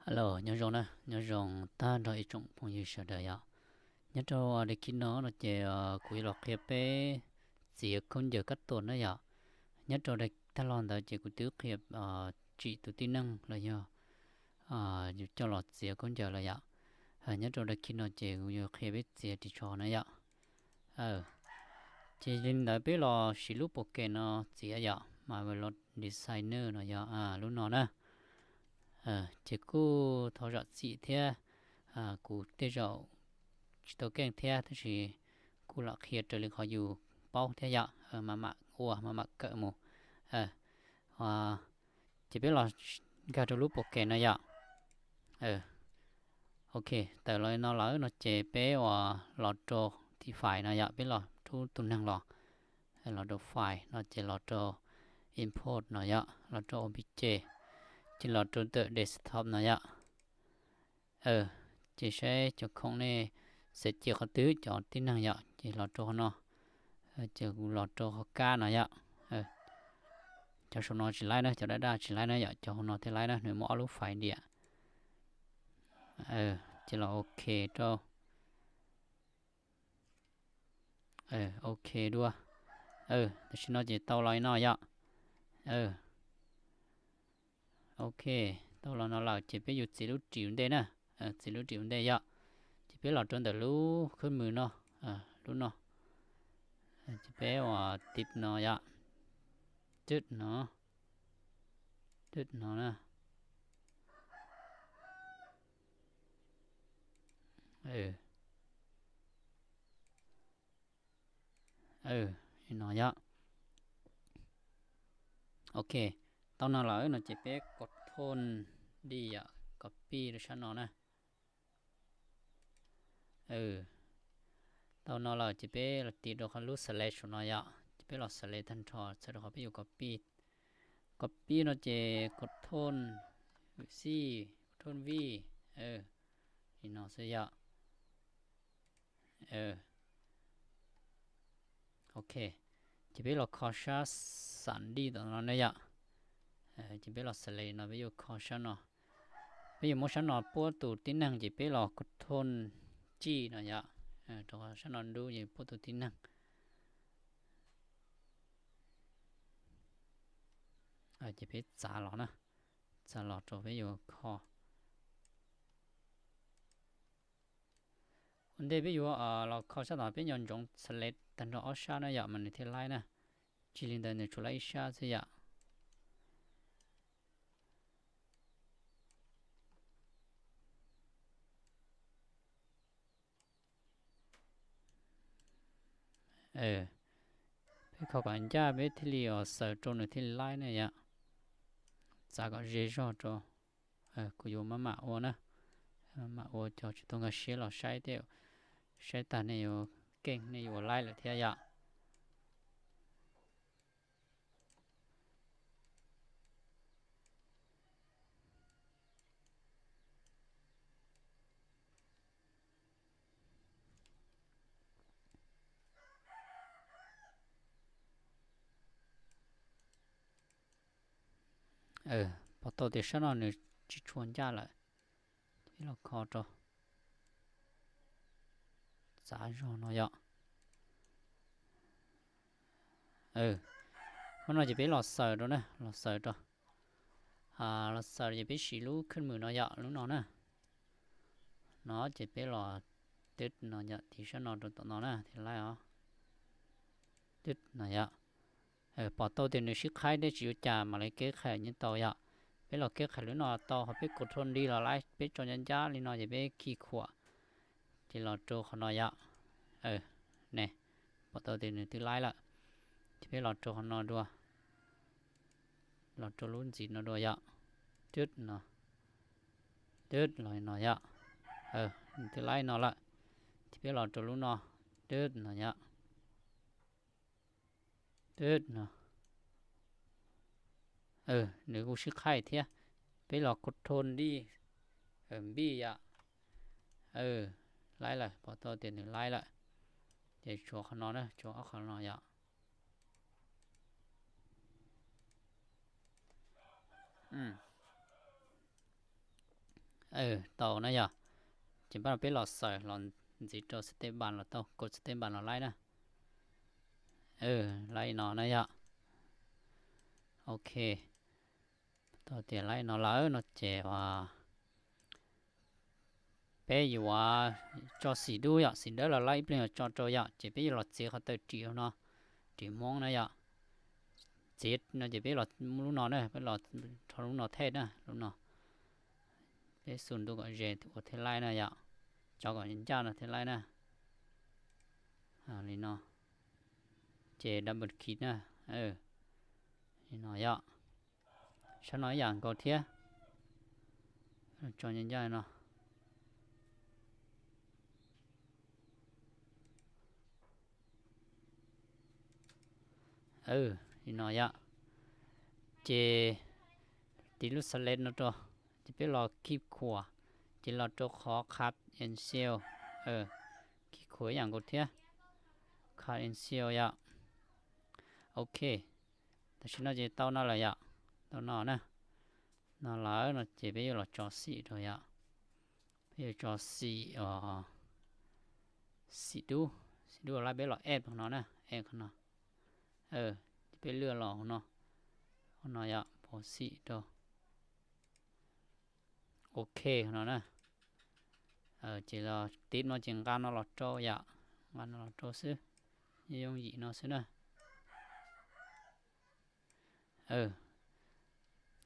Alo, nyob zoo na, nyob zoo tag nrho ib tsoom phooj ywg sawv daws yom. Nyob rau de khi no no ces kuv yuav los qhia peb txiav khaub ncaws kab tuas na yom. Nyob rau de thaj los ntawd ces kuv twb qhia tsim tus tib neeg los yog yus coj los txiav khaub ncaws lawm yom. Nyob rau de khi no ces kuv yuav qhia peb txiav ris tsho na yom. Ces li ntawd peb los siv lub program no txiav yom, Marvelous Designer no yog lub no na. Ces kuj thov zam txim thiab, kuv tej zaum tsis tau keej thiab, tab sis kuj lam qhia raws li qhov yus paub thiab yom, mam mam ua mam mam kawm mus. Ces peb los nkag rau lub program no yom. Ok, tawm los no lawm no ces peb uas los rau tiv fais no yom, peb los rub tus neeg los, los rau file no ces los rau import no yom, los rau obj, ces los rau ntawm desktop no yom. Ces saib cov khoom nej xav cia qhov twg cov tib neeg yom, ces los rau qhov no. Ces kuv los rau qhov kab no yom. Cov saum no tsis laib na, cov daj daj tsis laib na yom, cov hauv no thiaj laib na, nws muaj ob lub file diam. Ces los ok rau. Ok dua. Tam sim no ces tau los li no yom. Ok, tau los no lawm ces peb yuav txiav lub ris ua ntej na. Txiav lub ris ua ntej yom. Ces peb los rau ntawm lub khwb mws no, lub no. Ces peb uas tiv no yom. Tiv no, tiv no na. Li no yom. Ok, tau no lawm no ces peb control D yom, copy rau sab no na. Tau no lawm ces peb los tiv rau qhov lub select saum no yom, ces peb los select tag nrho txhawm rau qhov peb yuav copy. Copy no ces control C, control V, li no xwb yom. Ok, ces peb los kho sab xam dij tom no ne yom. Ces peb los select no peb yuav kho sab no. Peb yuav muab sab no puab tus tib neeg ces peb los control G no yom. Rau sab no dub ces puab tus tib neeg. Ces peb txav los na, txav los rau peb yuav kho. Ua ntej peb yuav los kho sab tom peb nco ntsoov select tag nrho ob sab na yom mas nws thiaj laib na. Tsis li ntawd nws tsuas laib ib sab xwb yom. Peb kho kom ncaj peb thiaj li os xaws rau nws thiaj li laib ne yom. Txav kom ze zog rau. Kuv yuav maj mam ua na, maj mam ua cov tsis tau nkag siab los saib, saib tag nej yuav keej nej yuav ua laib lawm thiab yom. Pom tau tias sab no nws tsis tshua ncaj lawm, peb los kho rau txav zog no yom. Hnub no ces peb los xaws rau na, los xaws rau. Los xaws ces peb siv lub khwb mws no yom, lub no na. No ces peb los twb no yom, tiv sab no rau tom no na thiaj laib os. Twb no yom. Pom tau tias nws sib qhaib thiab tsis ua cas mam li keb qhais nyob tau yom. Peb los keb qhais lub no tau, ho peb control D los laib, peb tso ncaj ncaj li no ces peb khi khuam ces los rau qhov no yom. Ne, pom tau tias nws twb laib lawm. Ces peb los rau qhov no dua, los rau lub ntxiv no dua yom. Twb no, twb los no yom. Nws twb laib no lawm. Ces peb los rau lub no, twb no yom. Twb no. Nws kuj sib qhaib thiab. Peb los control D, npij yom. Laib lawm, pom tau tias nws laib lawm. Ces tshuav qhov no na, tshuav ob qhov no yom. Tau na yom. Ces pab no peb los xawm los ntxiv rau status bar los tau, kos status bar los laib na. Laib no na yom. Ok, tau tias laib no lawm no ces peb yuav tso xim dub yom, xim dawb los laib ib pliag yuav tso rau yom, ces peb yuav los txiav qhov taw ris no, ris Hmoob na yom. Txiav no ces peb los lub no na, peb los rho lub no thiab na, lub no. Peb xu ntu kom ze ua thiaj laib na yom, tso kom ncaj no thiaj laib na. Li no, ces double click na. Li no yom. Sab no ib yam nkaus thiab. Tso ncaj ncaj no. Li no yom. Ces tiv lub select no rau, ces peb los keyboard, ces los rau qhov cut and seal. Keyboard ib yam nkaus thiab, cut and seal yom. Ok, tam sim no ces tau no lawm yom, tau no na. No lawm no ces peb yuav los tso xim rau yom. Peb yuav tso xim, xim dub, xim dub laib peb los add qhov no na, add qhov no. Ces peb lwaj los hauv no, hauv no yom, pov xim rau. Ok no na. Ces los tiv no ces nqa no los rau yom, nqa no los rau xwb, yooj yim no xwb na.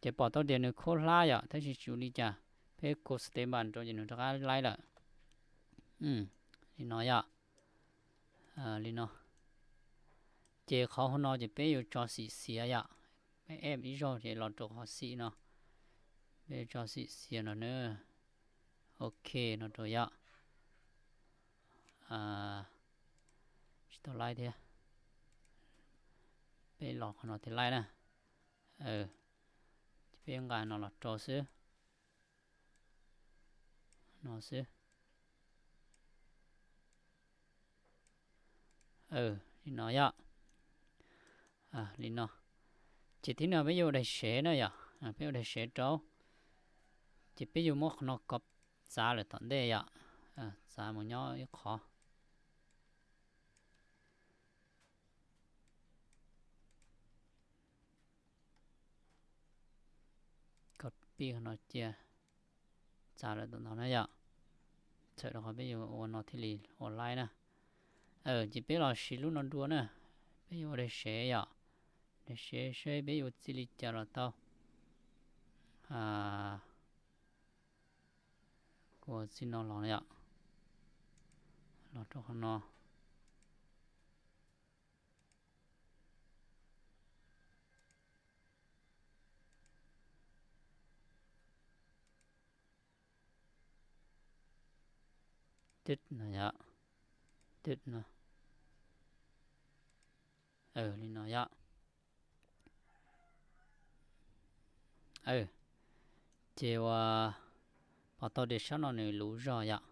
Ces pom tau tias nws khaub hlab yom, tab sis tsis ua li cas, peb kos status bar rau ces nws rov qab laib lawm. Li no yom. Li no. Ces qhov hauv no ces peb yuav tso xim xiav yom, peb add ib zaug ces los rau qhov xim no, peb yuav tso xim xiav no na. Ok no rau yom. Tsis tau laib thiab. Peb los qhov no thiaj laib na. Ces peb nqa no los rau xwb. No xwb. Li no yom. Li no. Ces thib no peb yuav ua daim sev na yom, peb ua daim sev rau. Ces peb yuav muab qhov no kov txav lawm tom ntej yom, txav mus nyob ib qho. Copy qhov no cia, txav lawm tom no na yom. Txhawm rau qhov peb yuav ua no thiaj li ua laib na. Ces peb los siv lub no dua na, peb yuav ua daim sev yom, daim sev seb peb yuav txij li cas los tau. Kuv txij no los yom, los rau qhov no. Twb no yom, twb no, li no yom. Ces ua pom tau tias sab no nws luv zog yom,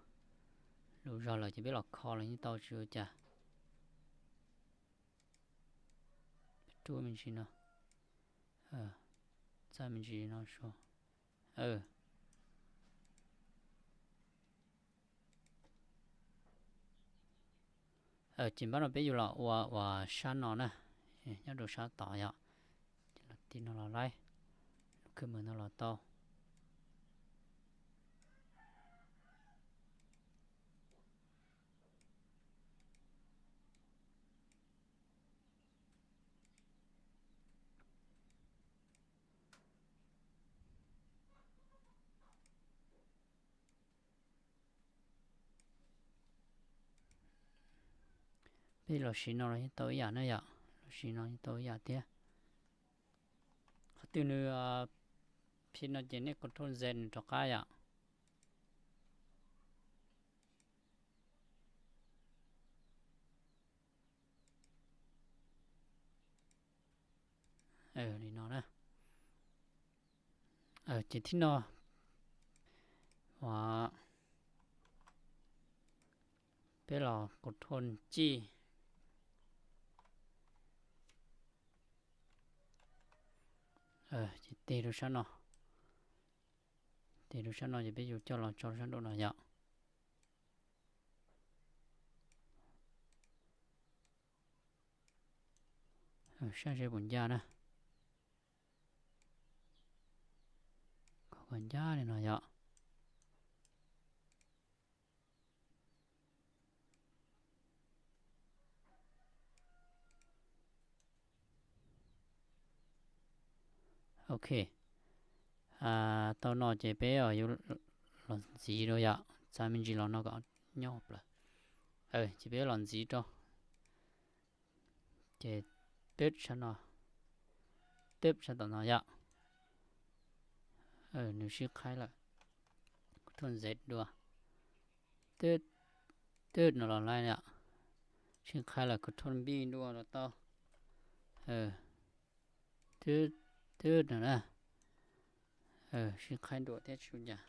luv zog lawm ces peb los kho los yeej tau tsis ua cas. Rub me ntsis no, txaj me ntsis no. Ces npab no peb yuav los ua uas sab no na, nyob rau sab tod yom. Ces los tiv no los laib, lub kheej meem no los tau. Peb los siv no los yeej tau ib yam na yom, los siv no yeej tau ib yam thiab. Qhov twg nws phim no ces nej control Z nws rov qab yom. Li no na. Ces thib no, peb los control tsij, ces tig rau sab no. Ces rau sab no ces peb yuav coj los tso sab nraum no yom. Saib seb puas ncaj na. Kom ncaj li no yom. Ok, tau no ces peb yuav los ntxiv rau yom, txav me ntsis los no kom nyob plaws. Ces peb los ntxiv rau, ces peb sab no, peb sab tom no yom. Nws sib qhaib lawm, control Z dua, twb no los lawm yom, sib qhaib lawm control B dua los tau. Twb no na, sib qhaib dua thiab tsis ua cas.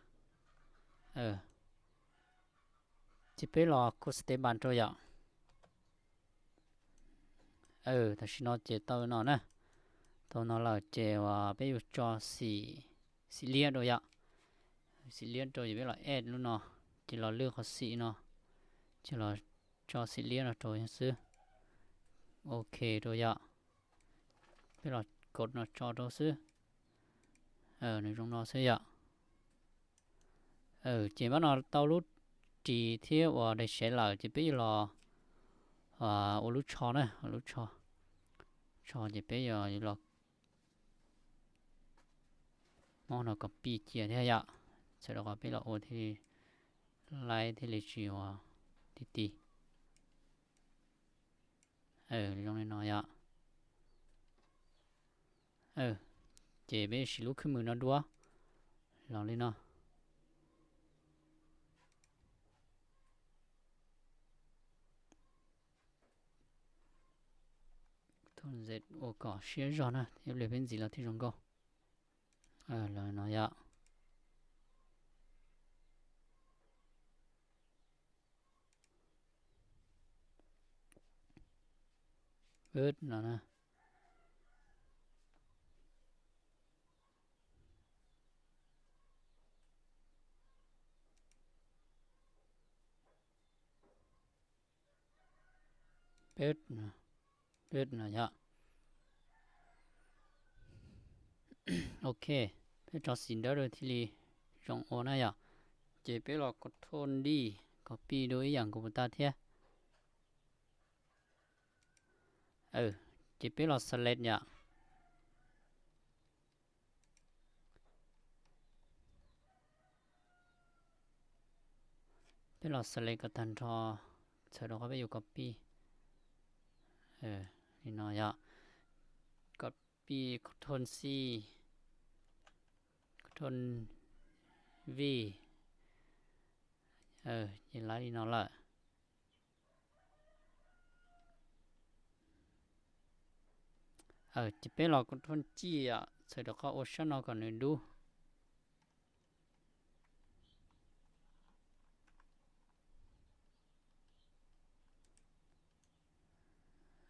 Ces peb los khu step ban rau yom. Tam sim no ces tau no na, tau no lawm ces uas peb yuav tso xim, xim liab rau yom. Xim liab rau ces peb los add lub no, ces los lwj qhov xim no, ces los tso xim liab no rau xwb. Ok rau yom. Peb los kaum no tso rau xwb. Nws zoo no xwb yom. Ces pab no tau lub ris thiab uas daim sev lawm ces peb yuav los ua lub tsho na, ua lub tsho. Tsho ces peb yuav los muab no copy cia thiab yom, txhawm rau qhov peb los ua thiaj li laib thiaj li tsis ua ti ti. Zoo li no yom. Ces peb siv lub khwb mws no dua los li no. Thom Z ua kom siab zog na, ib pliag peb ntxiv los thiaj zoo nkauj. Los no yom. Wb no na. Peb no yom. Ok, peb tso xim dawb rau thiaj li zoo ua na yom. Ces peb los control D, copy dua ib yam nkaus puas tag thiab. Ces peb los select yom. Peb los select kom tag nrho, txhawm rau qhov peb yuav copy. Li no yom, copy control C, control V, ces lawv li no lawm. Ces peb los control C yom, txhawm rau qhov ua sab no kom nws dub.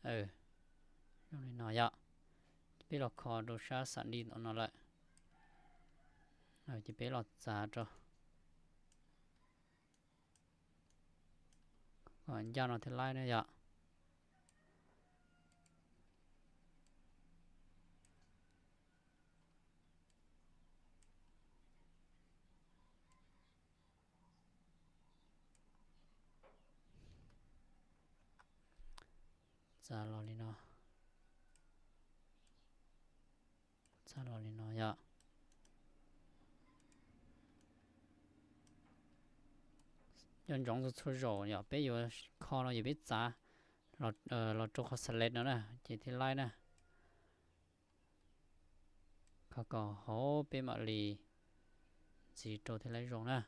Zoo li no yom. Ces peb los kho rau sab xam li tom no lawm. Ces peb los txav rau kom ncaj no thiaj laib na yom. Txav los li no. Txav los li no yom. Nco ntsoov txhua txhua zaus yom, peb yuav kho no ces peb txav los rau qhov select no na ces thiaj laib na. Kho kom hauv peb mam li ntxiv rau thiaj laib zoo na.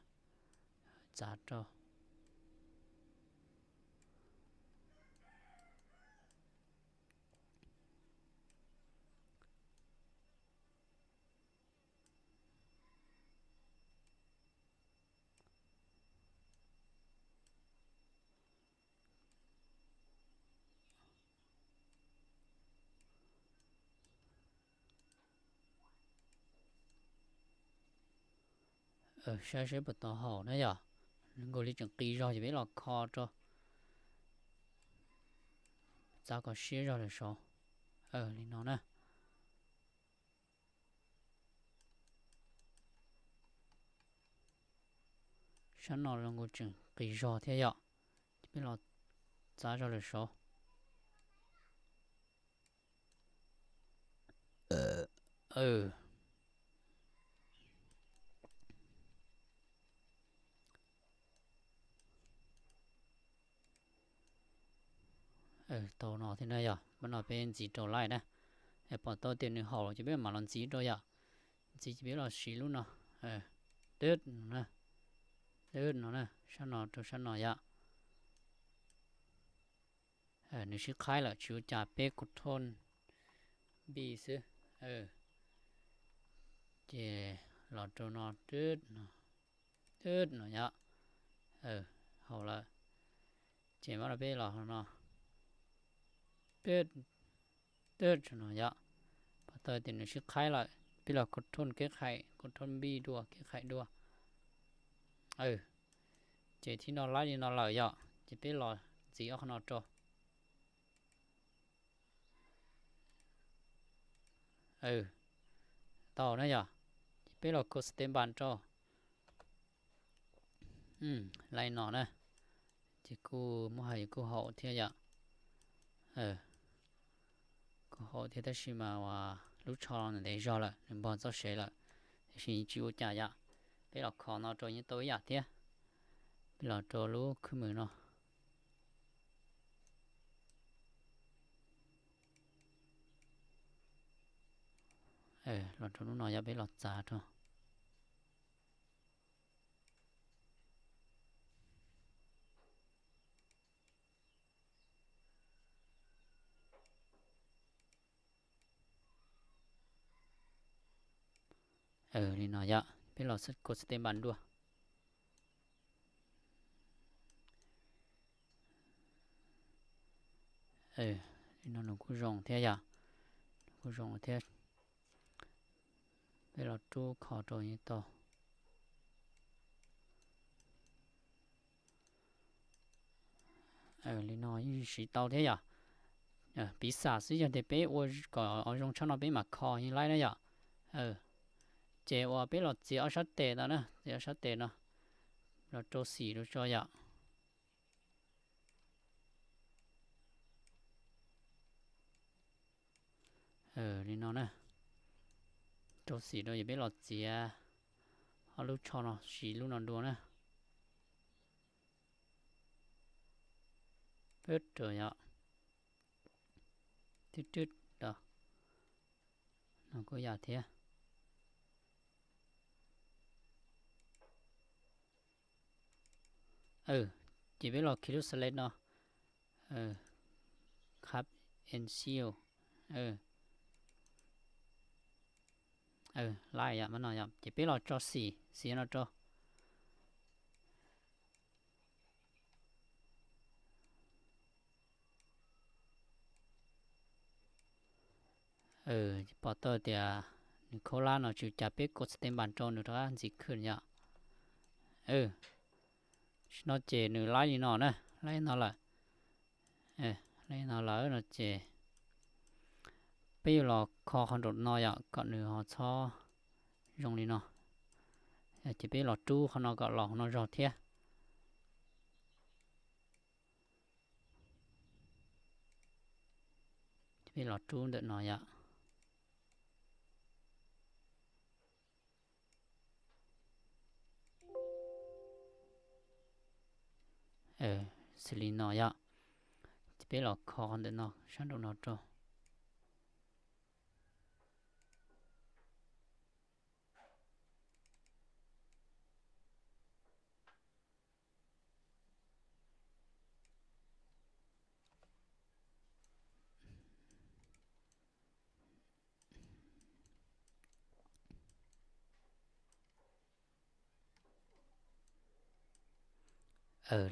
Txav rau. Saib seb puas tau haum na yom. Nkaus li tseem qis zog ces peb los kho rau, txav kom siab zog lawm saud. Li no na. Sab no zoo nkaus tseem qis zog thiab yom, ces peb los txav zog lawm saud. Tau no thiab na yom, mas no peb ntxiv rau laij na. Pom tau tias nws haum ces peb mam los ntxiv rau yom. Ntxiv ces peb los siv lub no, twb no na, twb no na, sab no rau sab no yom. Nws sib qhaib lawm tsis ua cas, peb control B xwb. Ces los rau no, twb no, twb no yom. Haum lawm. Ces mam li peb los no, twb, twb no yom. Pom tau tias nws sib qhaib lawm, peb los control kev qhaim, control B dua, kev qhaim dua. Ces thib no laij li no lawm yom, ces peb los ntxiv ob qho no rau. Tau na yom, ces peb los kho step npas rau. Laij no na, ces kuj muab hais kuj haum thiab yom. Kuj haum thiab tab sis mas lub tsho no ntev zog lawm, nws npog txoj sev lawm, tab sis tsis ua cas yom. Peb los kho no rau yeej tau ib yam thiab. Peb los rau lub khwb mws no. Los rau lub no yog peb los txav rau. Li no yom, peb los kho step npas dua. Li no nws kuj zoo thiab yom, nws kuj zoo thiab. Peb los rub kho rau yeej tau. Li no yeej siv tau thiab yom. Piv xam xwb, yog tias peb ua kom zoo tshaj no peb mam kho yeej laib na yom. Ces uas peb los txiav ob sab tes no na, txiav ob sab tes no los rau xim rau tso yom. Li no na, rau xim rau, yog peb los txiav ob lub tsho no, siv lub no dua na. Peb rau yom, twb twb rau no kuj yam thiab. Ces peb los khi lub select no, cut and seal, laij yom, no yom, ces peb los tso xim, xim no rau. Pom tau tias nws khaub hlab no tsis ua cas, peb kho step npas rau nws rov qab ntxiv khwb yom. Tam sim no ces nws laij li no na, laij no lawm. Laij no lawm no ces peb yuav los kho qhov nraum no yom, kom nws ho txhob zoo li no. Ces peb los rub qhov no kom los hauv no zog thiab. Peb los rub ntawm no yom. Xws li no yom. Ces peb los kho ntawm no sab nraum no rau.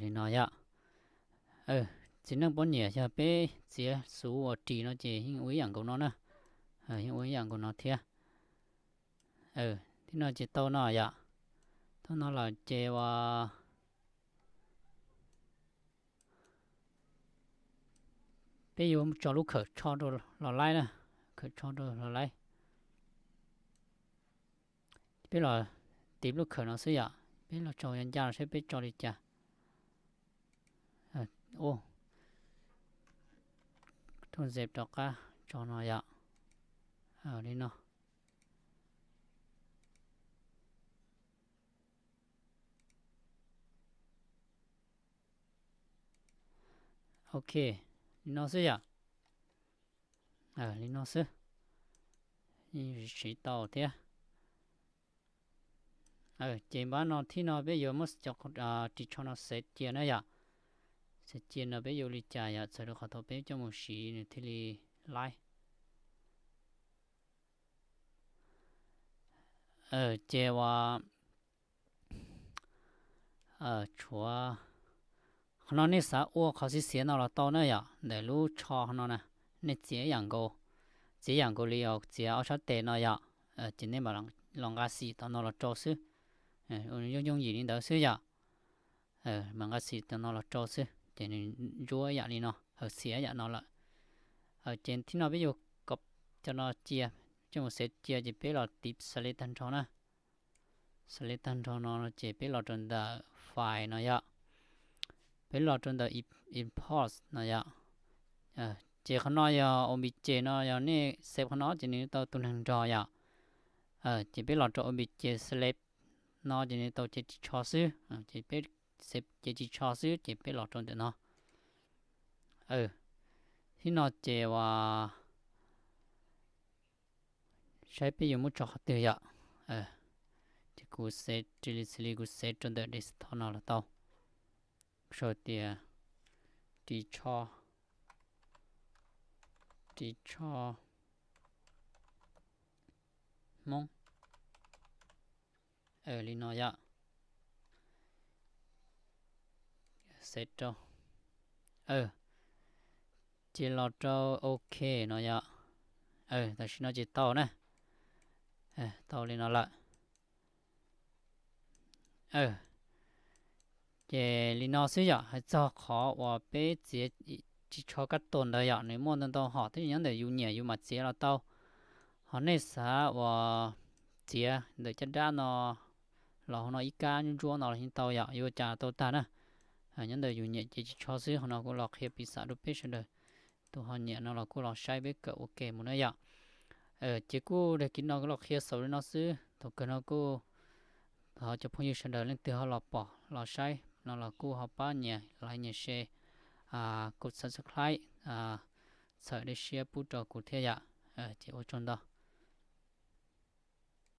Li no yom. Txiv neej poj niam yog peb txiav xuv uas ris no ces yeej ua ib yam nkaus no na. Yeej ua ib yam nkaus no thiab. Thib no ces tau no yom. No lawm ces uas peb yuav tso lub khawm tsho rau los laib na, khawm tsho rau los laib. Peb los tiv lub khawm no xwb yom, peb los tso ncaj ncaj los saib peb tso li cas. Tus zep rov qab tso no yom, li no. Ok, li no xwb yom. Li no xwb, yeej siv tau thiab. Ces npab no thib no peb yuav muab ris tsho no xev cia na yom. Xev cia no peb yuav ua li cas yom, txhawm rau qhov thaum peb coj mus siv nws thiaj li laib. Ces uas tshuav qhov no nej xav ua qhov xiv xiav no los tau na yom, ntawm lub tsho no na, nej txiav ib yam nkaus, txiav ib yam nkaus li uas txiav ob sab tes no yom. Ces nej mam los nqa xim tom no los rau xwb, yooj yooj yim li ntawd xwb yom. Mam nqa xim tom no los rau xwb ces nws ntsuab ib yam li no, haws xiav ib yam no lawm. Ces thib no peb yuav kom cov no cia, coj mus xev cia ces peb los tiv select tag nrho na. Select tag nrho no ces peb los rau ntawm file no yom. Peb los rau ntawm import no yom. Ces qhov no yog obj no, yog nej save qhov no ces nws tau tus neeg nrog yom. Ces peb los rau obj select no ces nws tau cev ris tsho xwb, ces peb save cev ris tsho xwb ces peb los rau ntawm no. Thib no ces uas saib peb yuav muab tso qhov twg yom. Ces kuv xev ris li xws li kuv xev rau ntawm desktop no los tau. Sau tias ris tsho, ris tsho Hmoob li no yom. Xev rau, ces los rau ok no yom. Tam sim no ces tau na, tau li no lawm. Ces li no xwb yom, hais txog qhov uas peb txiav ris tsho kab tos ntawd yom, nws muaj ntau ntau hom, twb yog nyob ntawm yus nyiam yus mam txiav los tau. Ho nej xav uas txiav ntawm caj dab no los hauv no ib kab ntsuab ntsuab no los yeej tau yom, yuav ua cas tau tag na. Nyob ntawm yus nyiam cev ris tsho xwb, hauv no kuv los qhia piv xam rau peb sawv daws, tus ho nyiam no los kuj los saib peb kawm ua ke mus na yom. Ces kuj dag kiv no kuv los qhia xaus li no xwb, thaum kawg no kuj thov cov phooj ywg sawv daws leej twg ho los pom los saib no los kuj ho pab nyias like nyias share, kuj subscribe, txhawm dej siab pub rau kuv thiab yom. Ces ua tsaug ntau.